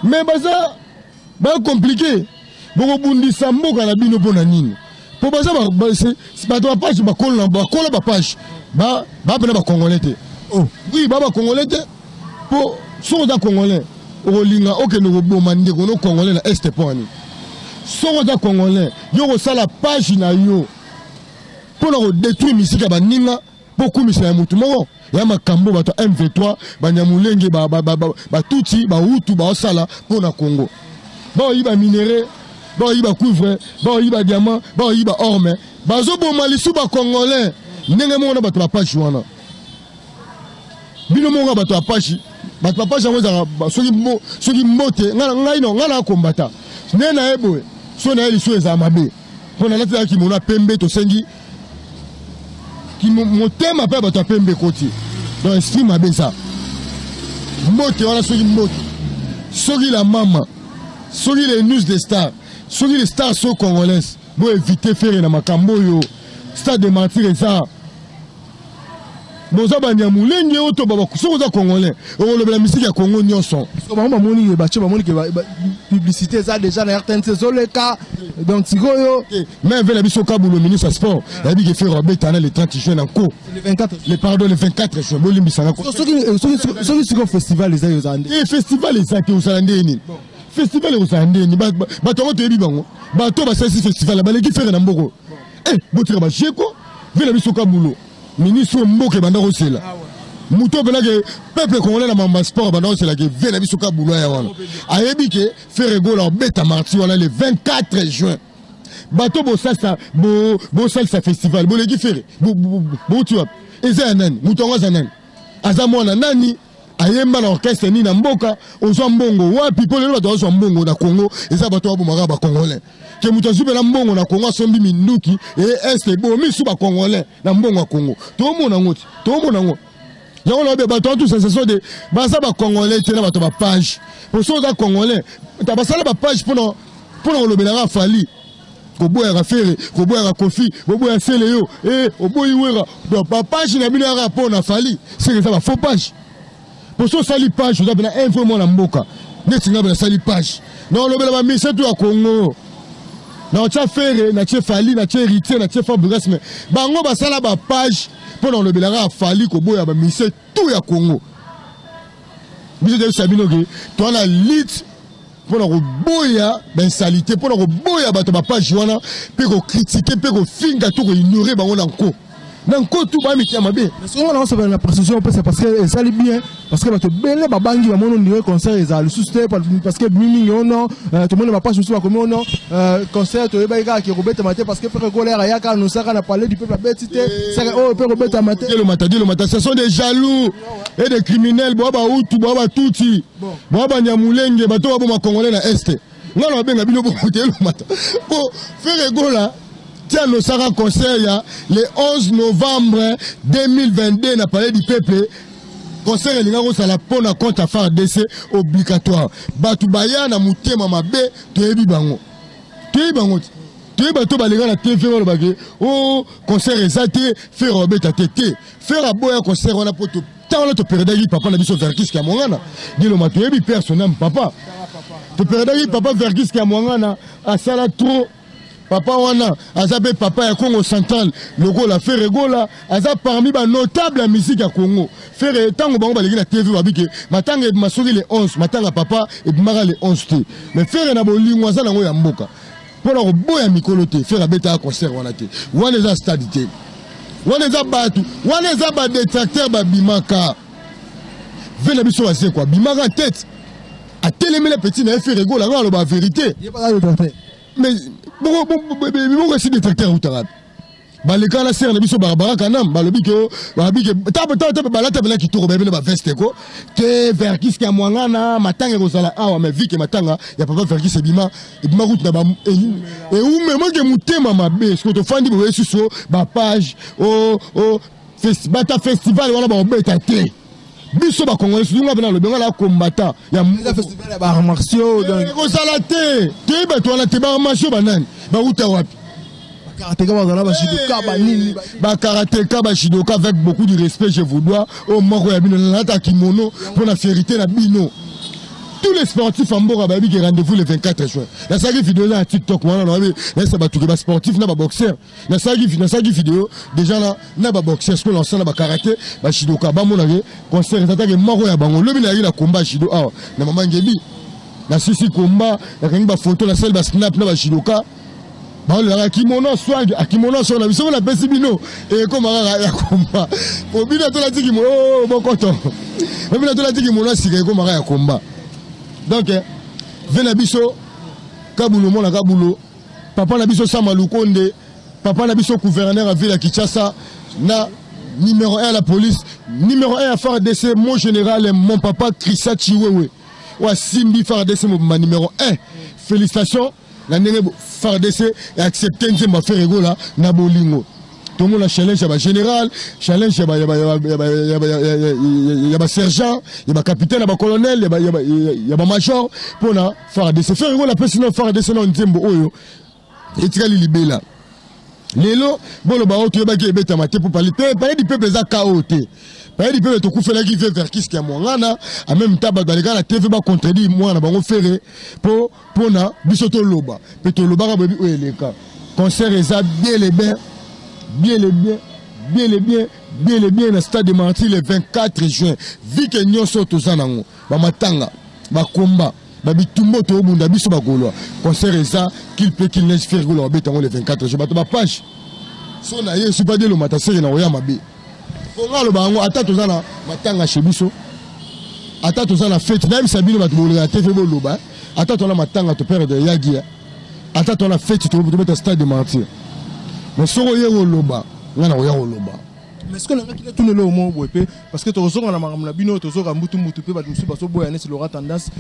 mais baza bacompliqué. Bokobundisa mboka na bino mpo na nini? Mpo baza bato bapage, bakolo bapage bapena bacongolais te. Oh. Oui, ba bacongolais te, mpo soki oza Congolais, okolinga okende koboma ndeko no Congolais na Est mpo ani? Soki oza Congolais, yo kosala page na yo mpo na kodétruire misika ya baninga mpo okumisa ya motu moko ya makambo. Bato ya M23, Banyamulenge, Batutsi, Bahutu baosala mpo na Congo, baoyiba minerai, baoyiba cuivre, baoyiba diamant, baoyiba or, mais bazoboma lisu bacongolais ndenge moko na bato bapage wana. Bino moko bato ya page, bato bapage yango ezalaka soki mbote ngai no ngai nakombata nde na ye boye. So na ye lisu ezala mabe mpo nalati kimono ya pembe, tosengi motema mpe ya bato ya pembe ekoti. Donc esprit mabe eza mbote wana. Soki mbote, soki la mama, soki les news de star, soki les stars so congolaises, boévite Ferre na makambo oyo. Stade de Martyr eza. Boza Banyamulenge oyo to soki oza Congolais, okolobela misiki ya Congo nyonso. Bango bamoni, batie, bamoni ke publicité eza déjà na RTNC, ezoleka. Donc sikoyo Mais vela biso Kabulo, ministre ya sport, yayebi ke Ferre abeta na le 30 juin na nko. Le 24. Le, pardon, le 24 juin, bolimbisanga. Soki sikoyo festival eza, ozala nde? E festival eza te, ozala nde nini? Festival ekozala ndeni? Bato yango toyebi bango, bato basalisi festival baleki Ferre na mboko. E botika bajeko. Vela biso Kabulo, ministre oyo mboka ebanda kosela, moto oyo mpenake peuple congolais na mamba sport ebanda kosela ke ve na biso Kabulo aya wana, ayebi ke Ferre Gola obeta Martyr wana le 24 juin. Bato bosalisa, bosalisa festival, boleki Ferre, bouti wapi? Eza ya nani? Moto yango aza nani? Aza mwana nani? Ayemba na orchestre nini na mboka? Ozwa mbongo wapi? Mpo lelo bato bazwa mbongo na Congo, eza bato babomaka bacongolais. Ke moto azwi mpena mbongo na Congo, asombi minduki e este, ebomi su bacongolais na mbongo ya Congo. Toomona yango ti toomona yango. Yango naobe bato wana, tout sensation de baza bacongolais te na bato bapage. Po soki oza Congolais, basala bapage mpona kolobelaka Fally, koboyaka Ferre, koboyaka Koffi, koboya Sele yo e oboyi Wera. Donc bapage na bino yaka mpo na Fally, seke eza bafaux page. Po so osali page, oza mpena un vrai mwana mboka neti ngai. Nasali page na olobela bamise tu ya Congo, na otya Ferre, natie Fally, natie Héritier, natie Fabregas. Mais bango basala bapage mpo na olobelaka Fally, koboya bamise tu ya Congo. Biso toyebisa bino ke toa na lutte mpona koboya bainsalité, mpona koboya bato bapage wana, mpe kocritiquer mpe kofinga to koignore bango na nko na nko tu bamitia mabe. Soki wana osepela na précision opesa, parce que esali bien, parce que bato ebele babangi, bamoni on dirait concert ezala lisusu te, parce que mingi ono tomoni bapage mosusu bakomi ono concert toyebaki kaka ke kobetama te, parce que Ferre Gola ayaka annoncaka na Palais du Peuple, abeti te, saka oyo mpe kobetama te. Dielomata, Dielomata, ce sont des jaloux et des criminels. Boa Bahutu, boa Batutsi, boa Banyamulenge, bato baboma Congolais na Est. Nga na babenga bino bongo te. Elomata po Ferre Gola ti annoncaka concert ya le 11 novembre 2022 na Palais du Peuple, concert elinga kosala mpo na compte ya FARDC obligatoire. Bato baya na motema mabe, toyebi bango, toyebi bango te. Toyebi bato balinga na TV balobake o concert eza te, Ferre obeta te. Te, Ferre aboya concert wana mpo ntango wana toperdaki papa na biso Verckys ya Mwangana. Diloma, toyebi père son âme, papa, toperdaki papa Verckys ya Mwangana, asala trop. Papa wana aza mpe papa ya Congo Central lokola Ferre Gola aza parmi banotable ya musique ya Congo. Ferre, ntango bango baleki na TV, babike matanga ebima soki le 11, matanga papa ebimaka le 11 te. Mais Ferre na bolingo aza nango ya mboka, mpona koboya mikolo te, Ferre abetaka concert wana te. Wana eza stade te, wana eza bato, wana eza badétracteur babimaka. Ve na biso Wazekwa abimaka tete, atelemela petit na ye Ferre Gola. Nga aloba vérité. Mais boko esi détracteur autaka. Baleka na sere na biso Barbara Kanam, balobi ke balobi ke ta balata pena kitoko, bayebi na baveste ko te. Verckys ya mwangana, matanga ekozala awa, mais vike matanga ya papa Verckys ebima, ebima kutu na eumemake motema mabe. Soki tofandi boye susu bapage o bata festival wana bakobeta te. Biso bakongolais, surtout nga mpe nalobi, nga na combattant ya festival ya baarts martiaux. Ekozala te. Toyebi bato wana te. Baarts martiaux banani, bauta wapi? Bakarateka bazala, bajudoka, banini. Bakarateka, bajudoka, avec beaucoup de respect je vous dois, oyo moko ya bino nalata kimono mpo na fierté na bino. Tous les sportifs ya mboka bayebi ke rendez-vous le 24 juin. Nasalaki video eza na TikTok wana, nayebi nayesa bato ke basportif na baboxer. Nasalaki video déjà na baboxer, sikoyo nasala bakarate, bajudoka, bamonake concert ezatake moko ya bango. Lobi nayaki na komba judo awa na mama Ngebi, nasisi komba, nakangi bafoto, nasali basnap na bajudoka, baolelaka kimono swag, akimono swag na biso mpo napesi bino ekoma kaka ya komba po bino tolati kimono bokoto, po bino tolati kimono ya sika, ekoma kaka ya komba. Donc ve na biso Kabulo, mona Kabulo, papa na biso Sama Lukonde, papa na biso gouverneur ya ville ya Kinshasa na numéro 1 ya la police, numéro 1 ya FARDC, mon général, mon papa Christian Chiwewe oyo asimbi FARDC mobimba numéro 1. Félicitations na ndenge FARDC accepte nzembo ya Ferre Gola na bolingo. Tomona challenge ya bagénéral, challenge ya basergent, ya bacapitaine, ya bacolonel, ya bamajor mpona FARDC. Ferre Gola apesi na FARDC na nzembo oyo etikali libela. Lelo boloba oyo toyebaki ebetama te, mpo palais te, Palais du Peuple eza kao te. Palais du Peuple tokufelaki ve Verckys ya mwangana. En même temps bato baleka na TV bacontredire mwana bango Ferre mpo mpona biso toloba mpe tolobaka. Boyebi oyo eleka, concert eza bien le bien, bien le bien, bien le bien, bien le bien na Stade de Martyr le 24 juin. Vike nyonso toza nango, bamatanga, bakomba, babitumba toobunda biso bagaulois, concert eza, qu'il pleut, qu'il neige, Ferre Gola babeta yango le 24 juin. Bato bapage so na ye supa de lomata seke na koya mabe ponga aloba yango. Ata toza na matanga chez biso, ata toza na fete, nayebisa bino bato boleka na TV boloba, ata toza na matanga toperdre yagi, ata toza na fete tobeta Stade de Martyr, mais soki oye koloba, ngai na koya koloba. Mais ce que nangaki natuna eloko moko boye mpe, parce que tozonga na makambo na bino, tozoka mbutu mbutu mpe bato mosusu bazoboya neti Laura Tendance,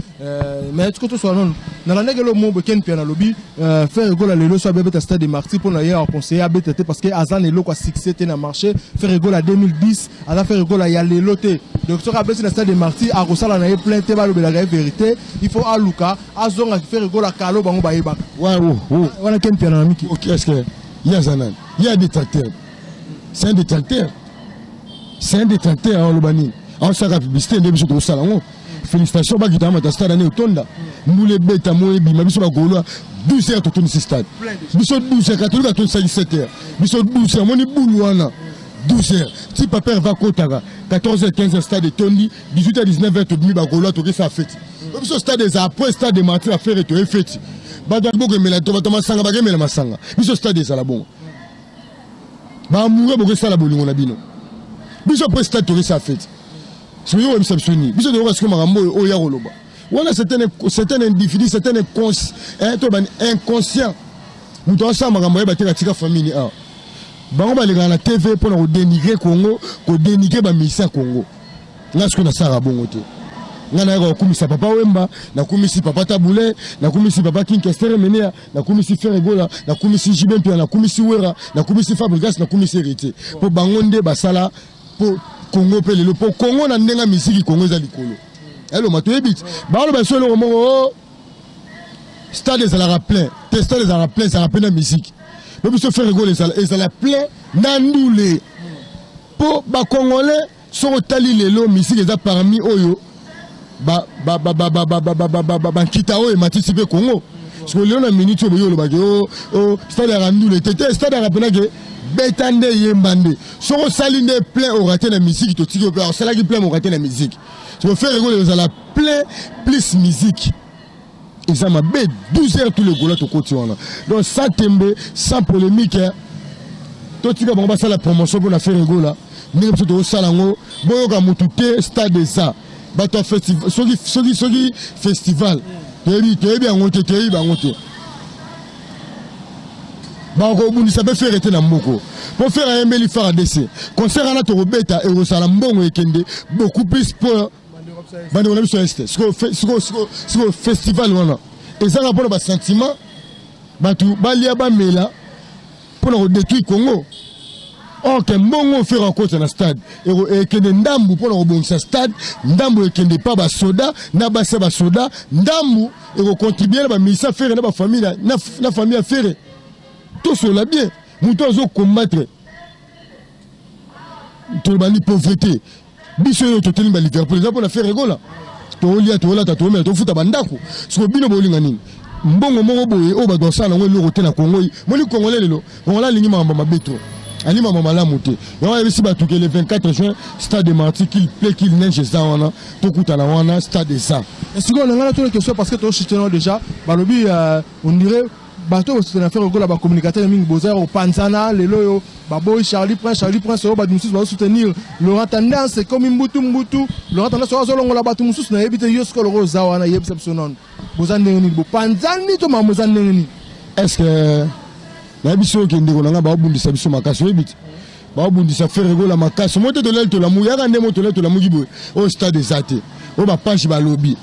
mais tiko tosola nano nalandaki eloko moko boye. Ken Pia nalobi Ferre Gola lelo so abebeta Stade de Martyr, mpo na ye aconseille abeta te, parce que aza na eloko ya succès te na marché. Ferre Gola 2010 aza Ferre Gola ya lelo te. Donc soki abeti na Stade de Martyr, akosala na ye plein te. Balobelaka ye vérité, il faut aluka azonga Ferre Gola kalo bango bayebaka. Wana Ken Pia na miki. Est ce que ye aza nani? Ye a détracteur, c'est un détracteur, c'est un détracteur. Aloba nini? Aosalaka publicité nde biso tokosala yango. Félicitation, bakita mata stade ane otonda, mbula ebeta, mo ebima. Biso bagaulois 12 heures totondisi stade. Biso 12 heures, catholique atondisaki 7 heures, biso 12 heures. Moni bulu wana 12 heures ti paper va kotaka 14 heures, 15 heures stade etondi, 18 heures, 19 heures tobimi bagaulois, tokesa feti. Biso stade eza après Stade de Martyr, affaire toye feti. Bato bokemela to bato masanga bakemela masanga, biso stade ezala bongo. Baamoureux bokesala bolingo na bino, biso après stade tokesa feti. Soki oyebisa biso nini, biso toyoka sikoyo makambo oyo oyo ya koloba wana. C'est un individu, c'est un to bani inconscient. Moto asala makambo ayeba te. Katika famille ni awa, bango balekaka na TV mpona kodénigrer Congo, kodénigrer bamusicien ya Congo. Nga sikoyo nasalaka bongo te. Nga nayaka kokumisa papa Wemba, nakumisi papa Tabu Ley, nakumisi papa King Kester Emeneya, nakumisi Ferre Gola, nakumisi JB Mpiana, nakumisi Wera, nakumisi Fabregas, nakumisi Héritier, mpo bango nde basala mpo Congo mpe lelo, mpo Congo na ndenge ya misiki, Congo eza likolo. Eloma toyebi ti baloba so eloko moko, stade ezalaka plein te. Stade ezalaka plein, ezalaka mpe na misiki. Mpo biso Ferre Gola ezala plein na ndule, mpo bacongolais soki otali lelo, misiki eza parmi oyo bankita oyo ematisi mpe Congo. Siko lelo na minute oyo boyi olobaki o stade yaka ndule te te, stade yaka mpenake beta nde yemba nde. Soki osali nde plein, oraté na misiki, totiki mpe osalaki plein, oraté na misiki. Siko Ferre Gola ezala plein plus musique eza mabe. 12 heures tous les Gola tokoti wana. Donc sans tembe, sans polémique, totika bango basala promotion mpona Ferre Gola ndenge biso tokosala yango. Boyoka motu te, stade eza bato ya festival. Soki festival, toyebi, toyebi yango te, toyebi bango te. Bakobundisa mpe Ferre te na mboko mpo Ferre ayembeli FARDC. Concert wana tokobeta, ekozala mbongo ekende beaucoup plus mpo bandeko na biso ya Est. Sikoyo festival wana ezanga mpona basentiment, bato balia bamela mpona kodétruire Congo. Or ke mbongo Ferre akota na stade ekende ndambu mpona kobongisa stade, ndambu ekende pa basoda na basi ya basoda, ndambu ekocontribue na bamilisa Ferre na bafamille na famille ya Ferre. Tosola bien, moto azocombattre tolobani pauvreté. Biso oyo totelemi ba Liverpool eza mpona Ferre Gola. Tolia, tolata, tomela, tofuta bandako. Siko bino bolinga nini? Mbongo moko boye oyo bato basala yango eloko te na Kongo. Moni Congolais lelo, Congolais alingi makambo mabe trop, alingi makambo malamu te. Yango ayebisi bato ke le 24 juin, stade de Martyr, qu'il pleut, qu'il neige, eza wana, tokutana wana, stade eza. Sikoyo na ngai natuna question parce que tochite no déjà. Balobi on dirait bato bosutena Ferre Gola, bacommunicateur mingi boza kopanzana lelo oyo. Baboyi Charlie Prince, Charlie Prince oyo bato mosusu bazosoutenir Laurent Tendance, ekomi mbutu mbutu. Laurent Tendance oyo azolongola bato mosusu, nayebi te. Yo sikoyo loko oza wana, yebisa biso nano, boza ndenge nini? Bopanzani to makambo eza ndenge nini? Est ce que nayebi soki oke, ndeko na ngai, baobundisa biso makasi, oyebi te, baobundisa Ferre Gola makasi. Mo te, toleli tolamuki yaka nde mo toleli tolamuki boye, oyo stade eza te, oyo bapage balobi,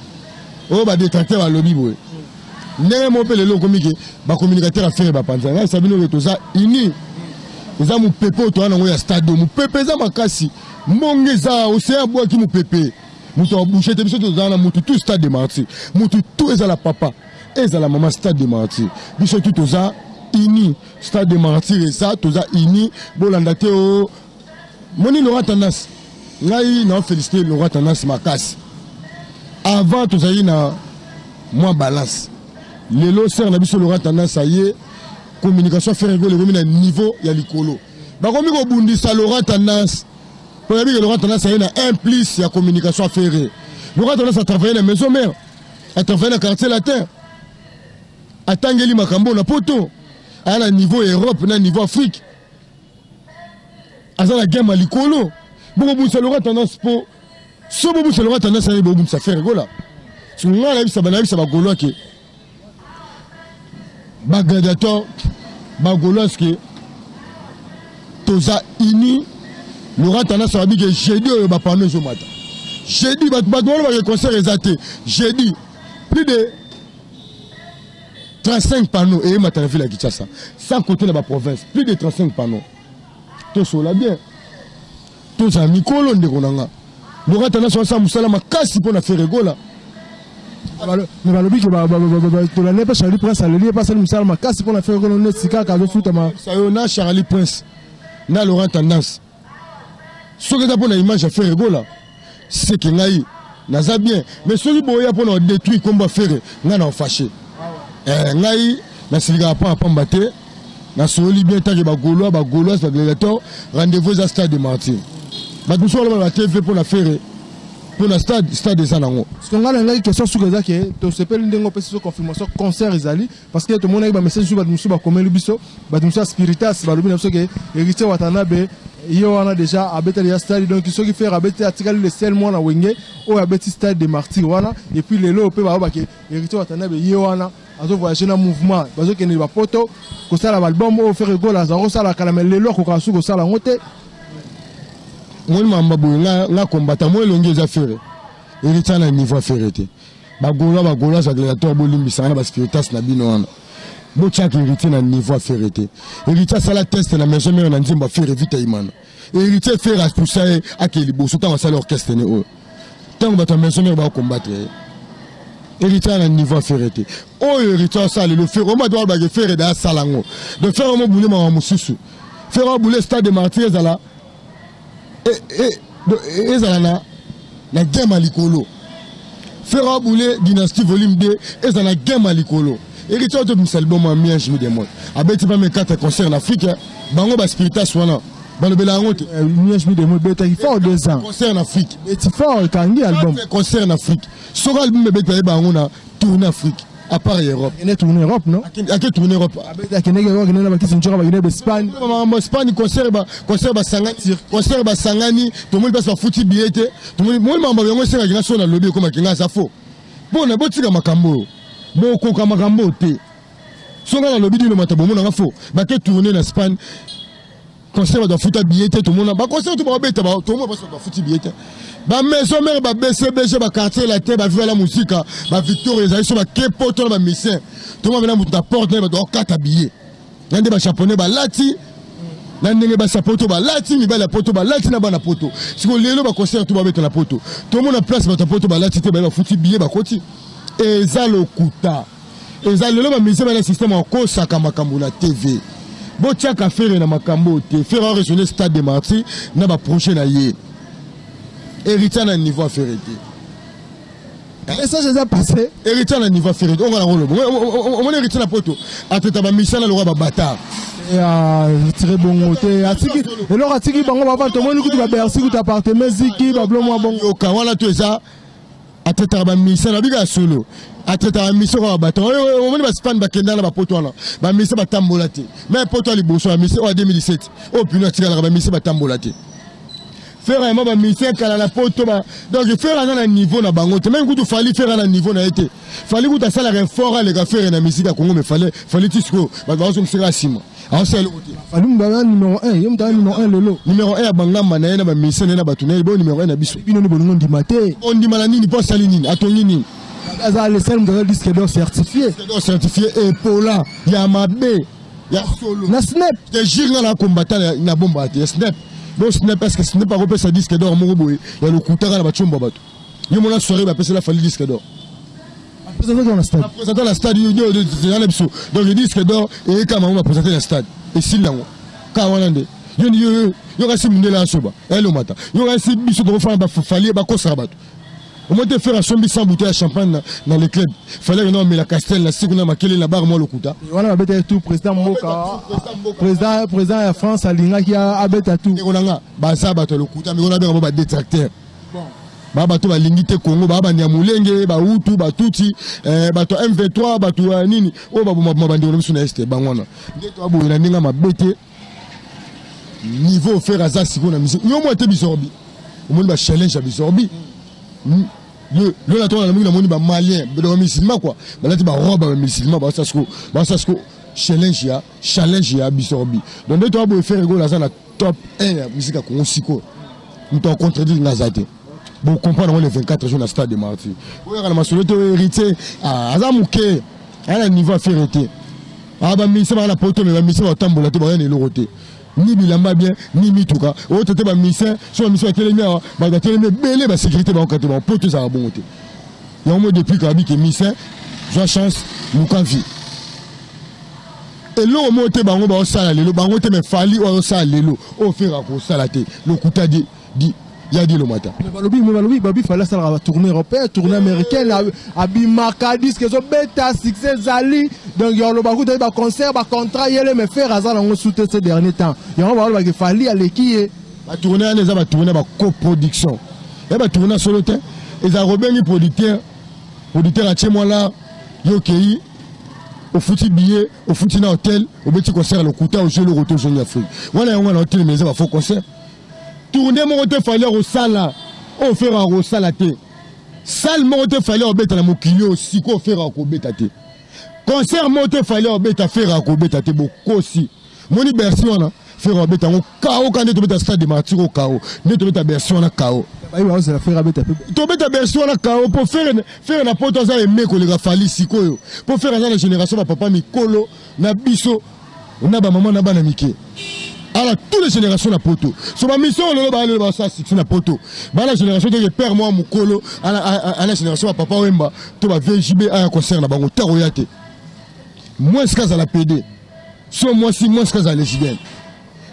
oyo badétracteur balobi boye. Ndenge moko mpe lelo okomi ke bacommunicateur ya Ferre bapanza. Ngai sabi noke toza uni. Eza mopepe oyo toya nango ya stade, mopepe eza makasi, mbongo eza, océan abwaki mopepe, moto abouche te. Biso tozala na motu tout stade de Martyr, motu tout, ezala papa, ezala mama, stade de Martyr, biso tout toza uni. Stade de Martyr eza, toza uni. Bolanda te o moni Laurent Tendance. Ngai na félicité Laurent Tendance makasi. Avant tozali na mwa balance, lelo sere na biso Laurent Tendance aye, communication Ferre Gola ekomi na niveau ya likolo. Bakomi kobundisa Laurent Tendance mpo yabi ke Laurent Tendance aye na un plus ya communication. Ferre, Laurent Tendance atravaille na Maison Mère, atravaille na Quartier Latin, atangeli makambo na poto, aya na niveau Europe, na niveau Afrique, aza na game ya likolo. Bokobundisa Laurent Tendance mpo so bobundisa Laurent Tendance aye, bobundisa Ferre Gola. So ngai nayebisa bagaulois ke bagladiateur, bagaulois ke toza uni. Laurent Tendance ababi ke jeudi oyo bapano ezomata. Jeudi bato balobaka concert eza te. Jeudi plus de 35 panneaux eyemata na ville ya Kinshasa, sans côté na baprovince, plus de 35 panneaux. Tosola bien, tozala mikolo. Ndeko na nga Laurent Tendance asala mosala makasi mpo na Ferre Gola. Mais balobi ke tolandi mpe Charlie Prince aleli ye mpe asali mosala makasi mpo na Ferre Gola neti kaka azofutama. Sayo na Charlie Prince na Laurent Tendance, soki eza mpo na image ya Ferre Gola, seke ngai naza bien. Mais soki boya mpo na détruire kombo ya Ferre, ngai na ofâcher. Ngai nasilikaka mpo na pamba te. Nasololi bien tant que bagaulois, bagauloise, bagladiateur, rendez-vous eza stade de Martyr. Bato mosusu balobana ba TV mpo na Ferre, mpo na stade, stade eza nango. Parce que ngai na ngai question suka eza ke tosepeli ndenge opesi biso confirmation concert ezali, parce que tomonaki bamessage mosusu, bato mosusu bakomeli biso, bato mosusu ya spiritas balobi na biso ke Héritier Watanabe ye wana déjà abetali ya stade. Donc soki Ferre abeti, atikali le seul mwana Wenge oyo abeti stade de Martyr wana. Et puis lelo mpe bayobake Héritier Watanabe ye wana azovoyage na mouvement, bazokende bapoto kosala baalbum oyo Ferre Gola aza kosala kala, mais lelo akokaka su kosala yango te. Moni mamba boye, nga kombata mo elongi eza Ferre. Héritier na niveau ya Ferre te. Bagaulois, bagaulois, bagladiateur, bolimbisanga na baspiritas na bino wana, botiaka Héritier na niveau ya Ferre te. Héritier asala test na Maison Mère na nzembo ya Ferre Vita Imana. Héritier, Ferre apusa ye ake liboso ntango asali orchestre ne oyo. Ntango bato ya Maison Mère bakokombattre ye, Héritier na niveau ya Ferre te. Oyo Héritier asala lelo, Ferre oyo bato balobaka Ferre da asala yango. Donc Ferre omobule makambo mosusu, Ferre abule stade de Martyr ezala na game ya likolo. Ferre abule Dynastie volume 2 ezala na game ya likolo. Héritier oyo tobimisa album ya Miange Mi Démon, abeti pa me 4 concert na Afrique. Bango baspiritas wana balobela yango te. Miange Mi Démon ebetaki fort 2 ans. Concert na Afrique. Eti fort, ekangi album. Concert na Afrique, soki album ebeti, bayeba yango na tourne Afrique à part Europe. Akende tourne Europe, non? Ake tourne Europe. Akendeki, akende na bakisi nzoka, bakende baEspagne. Makambo Espagne, concert basangani, concert basangani, tomoni place bafuti billet te. Tomoni moni makambo yango esengaki nga so nalobi ekomaki nga aza faux. Mpona botika makambo oyo, bokoka makambo oyo te. So nga nalobi dino mata bomonanga fo bake tourne na Spagne, concert bato bafuta billet te. Tomona baconcert to babeta, tomona basi bafuti billet te. Bamaison mare, babcbg, baquartier latin, baviva la musika, bavictoire ezali so bake poto na bamisien. Tomona pena moto na porte na ye, bato bakata billet na nde bajaponais balati na ndenge basi ya poto balati, mibali ya poto balati na bana poto. Siko lelo baconcert to babeta na poto, tomona place bato ya poto balati te, baye bafuti billet bakoti. Eza lokuta. Eza lelo bamusicien bana système akosaka makambo na TV. Botiaka Ferre na makambo te. Ferre araisonne stade de Martyr na baprojet na ye. Héritier na niveau ya Ferre te. Message eza passé. Héritier na niveau ya Ferre te. Onga na koloba, omoni héritier na poto ateta bamisien na lokwa babatard. Retire bongo te, atiki eloko, atiki bango bavanda. Tomoni kutu babercy, kutu appartement eziki, bablo mwa bongo. Yoka wana to eza atraitaka bamisien na bika ya solo, atraitaka bamisien kaka bato. Omoni baspagne bakenda na bapoto wana, bamisien batambola te. Mais poto ya liboso, bamisien oyo ya 2017 oyo pino atikalaka, bamisien batambola te. Ferre yama bamisien kala na poto ba. Donc Ferre aza na niveau na bango te. Même kutu Fally, Ferre na niveau na ye te. Fally kutu asalaka effort aleka Ferre na misika ya Congo, mais Fally, Fally ti sikoyo bato bazongisaka nsima, aosala eloko te. Fally mutu aza numéro 1, ye mutu aza numéro 1 lelo. Numéro 1 ya bangamba na ye na bamisien na ye na bato na ye. Bo numéro 1 na biso. Bino nde bolingo ndima te. Ondima na nini? Mpo asali nini? Atongi nini? Aza le seul mutu aza disque d'or certifié. Disque d'or certifié epola ya mabe ya solo. Na snap. Te jure, nga na combattant na bomba te ya snap. Bo snap, est ce que snap akopesa disque d'or moko boye ya lokuta kaka na batiomba bato? Yo mona soirée bapesela Fally disque d'or. Présentateur na stade. Présentateur na stade eza na biso. Donc disque d'or eyekama ngo baprésente na stade, esili yango kaka wana nde. Yo yo kasi mundele asoba elomata, yo kasi biso tokofana. Bafali bakosaka bato. Omoi te Ferre asombi 100 bouteille ya champagne na le club. Fallait kena omela Castel na siku na makele na bar mwa lokuta. Wana babeta tout président mboka, président ya France alingaki abeta tout. Ndeko na nga, baza bato ya lokuta. Mikolo nabenga bo badétracteur, baa bato balingi te Congo, baa banyamulenge, bahutu, batutsi, bato ya M23, bato ya nini oyo babomaboma bandeko na biso na este. Bango wana nde toaboye na ndenge mabe te. Niveau Ferre aza sikoyo na musique, yo mwa te bisorbi, omoni bachallenge ya bisorbi lelo na tonga. Namongi, namoni bamalien, bamusulman quoi, balati barobe ya bamusulman, basala siko challenge ya bisorbi. Donc nde toaboye, Ferre Gola aza na top 1 ya musique ya Congo sikoyo. Moto acontredire nga aza te. Bocomprendre yango le 24 jours na stade de Martyr. Oyaka na masolo te. Oyo héritier aza moke, aya na niveau ya Ferre te. Bamusicien baa na poto, mais bamusicien batambola te, baya na eloko te, ni bilamba bien, ni mituka. Oyo tete bamusicien, so bamusicien batelemi awa, bato batelemi ebele, basécurité baoka te. Bango poto ezalaka bongo te. Yango mo depuis kabi ke musicien zwa chance, luka vie. Eloko moko te bango baosala lelo, bango te. Mais Fally oyo azosala lelo, oyo Ferre akosala te. Lokuta di di ya di lomata. Balobi babi Fally asalaka batournée européenne, tournée américaine, abimaka, disque ezobeta, succès ezali. Donc yaloba kuta baconcert, bacontrat yele. Mais Ferre aza nango su te ces dernier temps. Yango balobaki Fally aleki ye. Batournée wana eza batournée bacoproduction ya batournée solo te. Ezala kobengi producteur, producteur atie mwana yo, okei, ofuti billet, ofuti na hotel, obeti concert ya lokuta, ozwi eloko te, ozongi Afrique. Wana yango wana otelema, eza bafaux concert. Tournée moko te Fally akosala oyo Ferre akosala te. Salle moko te Fally akobeta na mokili oyo sikoyo Ferre akobeta te. Concert moko te Fally akobeta, Ferre akobeta te. Bokosi. Moni Bercy wana, Ferre abeta yango kao ka nde tobeta stade de Martyr o kao nde tobeta Bercy wana kao. Bayi baozela Ferre abeta mpe. Tobeta Bercy wana kao mpo Ferre na poto aza aimé koleka Fally sikoyo, mpo Ferre aza na génération bapapa mikolo na biso na bamama na bana mike, ala toutes les générations na poto. So bamission lelo baya, lelo basala succès na poto, bana génération teke père mwa mokolo ala génération bapapa Wemba to ba VJB aya concert na bango ta koya te. Moins kazala pd so mwasi, moins kazala lesbienne.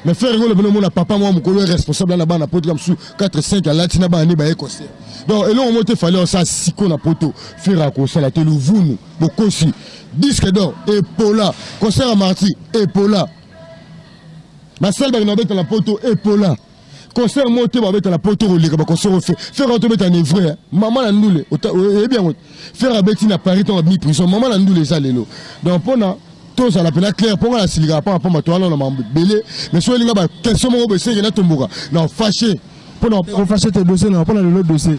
Mais Ferre Gola bino omona papa mwa mokolo responsable na bana poto mosusu 4 5 alati na bana nde baye concert. Donc eloko moko te Fally osala siko na poto, Ferre akosala te. Luvunu, bokosi. Disque d'or epola, concert ya Martyr epola, basali bakenda babeta na poto epola. Concert moko te babeta na poto koleka baconcert oyo Ferre tobeta na vrai mama na ndule. Oyebi yango, Ferre abeti na Paris ntango abimi prison. Mama na ndule eza lelo. Donc mpona tozala mpena clair, mpo nga nasilikaka mpona mpo bato wana na mambo ebele. Mais so olinga baquestion moko boye, esenge natomboka na fâché mpona ofâché te. Dossier na mpona lelo, dossier.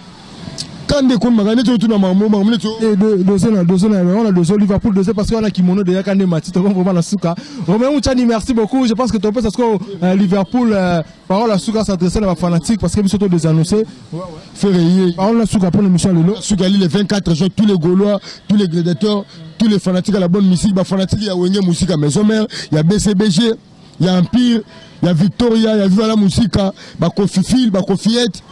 Kande ekomi makambo neti otuna makambo makambo neti dose na dose na on a dose Liverpool dose parce qu'on a kimono déjà kande mati to vraiment na suka. Roméo Mouchani, merci beaucoup. Je pense que tu parce que Liverpool parole à suka s'adresser à la fanatique parce que biso to désannoncé. Ferre parole na suka pour l'émission lelo. Suka le 24 juin, tous les Gaulois, tous les gladiateurs, tous les fanatiques à la bonne musique, ba fanatique ya Wenge musique à Maison Mère, ya BCBG, ya Empire, ya Victoria, ya Viva la Musica, ba Kofifil, ba Kofiette,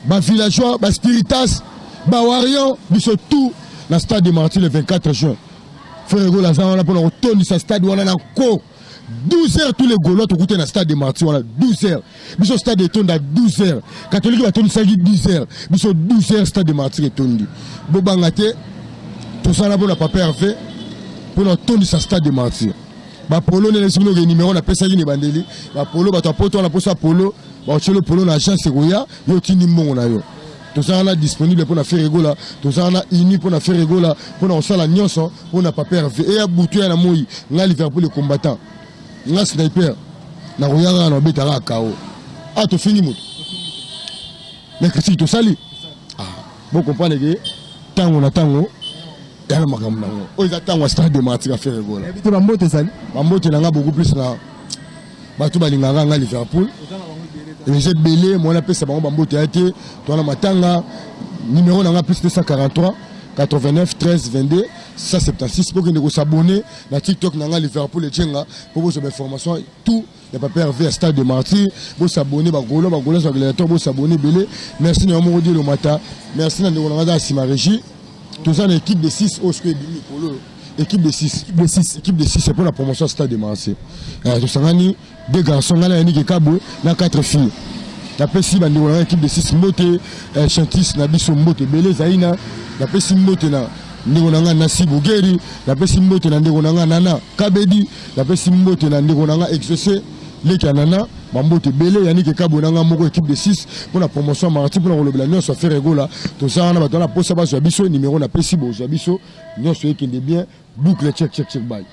ba villageois, ba spiritas, ba warrior, biso tout na stade de Martyrs le 24 juin. Ferre Gola aza wana mpona kotondisa stade wana na ko 12 heures, tous les Gaulois tokute na stade de Martyrs wana 12 heures. Biso stade etonda 12 heures. Catholique batondisaki 10 heures. Biso 12 heures stade de Martyrs etondi. Bobanga te, tosala mpona papa Hervé mpona kotondisa stade de Martyrs. Bapolo nene soki noke numéro napesaki na ebandeli, bapolo bato ya poto wana mposa polo baotielo polo na agence ekoya, yo otindi mbongo na yo. Tozala na disponible mpona Ferre Gola, tozala na uni mpona Ferre Gola, mpona kosala nyonso mpona papa Hervé. Eya butu ya na moi, nga Liverpool le combattant, nga sniper, nakoya kaka na obetaka kao. Ah, tofingi moto mais critique tosali. Ah, bo comprendre ke ntango na ntango ya na makambo nango oyo eza ntango ya stade de Martyrs ya Ferre Gola. Te bambote ezali bambote na nga beaucoup plus na bato balingaka nga Liverpool eza ebele, mwana apesa bango bambote ya te. Towana matanga numéro na nga plus 243 89 13 22 176 po kende kosabone na TikTok na nga Liverpool Ejenga po bozwa bainformation tout ya papa Hervé ya stade de Martyrs. Bosabone bagolo bagolo ya gladiateur, bosabone ebele. Merci na yo moko Dielo Mata, merci na ndeko na nga aza ya nsima régie. Toza na équipe de 6 oyo soki ebimi likolo oyo équipe de 6, équipe de 6, équipe de 6 pour la promotion stade de Martyrs. Tosangani deux garçons, ngai na Yannick Ekabwe na 4 filles. Napesi bandeko na ngai équipe de 6 mbote, chantis na biso mbote ebele Zaina. Napesi mbote na ndeko na ngai Nasi Bugeri, napesi mbote na ndeko na ngai Nana Kabedi, napesi mbote na ndeko na ngai Exaucé leki ya Nana, bambote ebele. Yannick Ekabwe na ngai moko équipe de 6 pour la promotion Martyrs, mpona kolobela nyonso ya Ferre Gola. Toza wana, bato wana posa bazwa biso numéro napesi, bozwa biso nyonso ekende bien. Boucle, check check check, bye.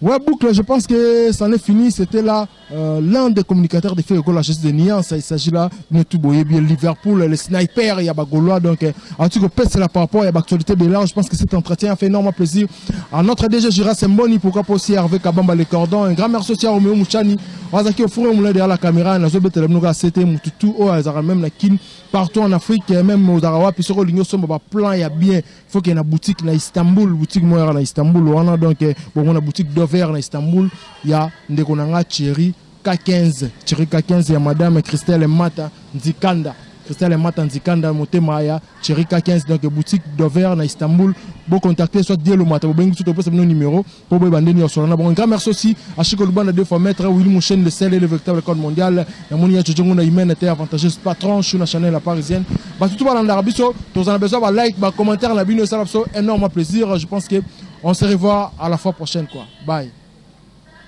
Ouais, boucle, je pense que c'en est fini. C'était là l'un des communicateurs de Ferre Gola, de Niance. Il s'agit là de tout bien Liverpool, le sniper, il y a Bagolois. Donc, en tout cas, c'est là par rapport à l'actualité de l'art. Je pense que cet entretien a fait énormément plaisir à notre DG Gira Semboni, pourquoi pas aussi Hervé Kabamba le cordon. Un grand merci aussi à Romeo Mouchani. Wazaki au four derrière la caméra, Nazo Betelemnoga, c'était Moututu, oh, même la Kin, partout en Afrique, même aux Arawa, puis sur l'Union Somba, plan, il y a bien. Faut qu'il y ait une boutique na Istanbul, boutique moi na Istanbul, on a donc bon, on a boutique d'Over na Istanbul, il y a ndeko nanga Thierry K15, Thierry K15, il y a madame Christelle Mata Nzikanda, Christelle Mata Nzikanda motema ya Thierry K15, donc boutique d'Over na Istanbul, bon contacter soit Dielo Mata, bon tout au nos numéro pour bon bande ni sur bon. Un grand merci aussi à Chico Lubanda deux fois maître Willy Mouchen le sel et le véritable code mondial, na moni ya Djongo na Imen était avantageuse patron sur la chaîne la parisienne. Bah tout le monde biso, tous en a besoin ba like, ba commentaire la bino, ça fait énormément plaisir. Je pense que on se revoit à la fois prochaine quoi. Bye.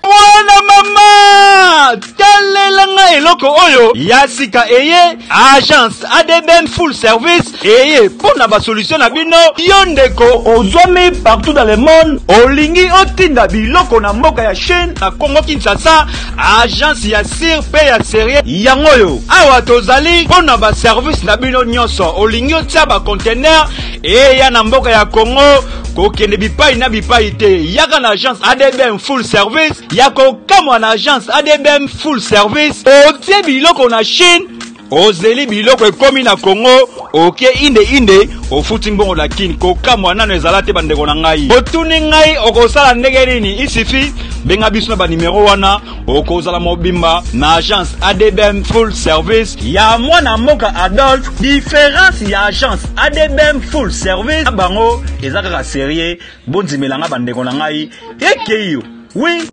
Mwana mama, talelanga eloko oyo ya sika eye agence ADBM full service eye mpona basolution na bino. Yo ndeko ozwami partout dans le monde, olingi otinda biloko na mboka ya Chine na Congo Kinshasa, agence ya sir pe ya serie yango oyo. Awa tozali mpona baservice na bino nyonso. Olingi otia bacontener eya na mboka ya Congo, kokende bipai na bipai te, yaka na agence ADBM full service. Ya kokamwa na agence ADBM full service, otie biloko na Chine, ozeli biloko ekomi na Congo, oke inde inde ofuti mbongo na Kin. Kokamwa nano ezala te bandeko na ngai. Otuni ngai okosala ndenge nini? Isifi benga biso na ba numéro wana, okozala mobimba na agence ADBM full service ya mwana mboka Adolphe. Différence ya agence ADBM full service na bango eza kaka sérieux. Bondimelanga bandeko na ngai, ekeyo oui.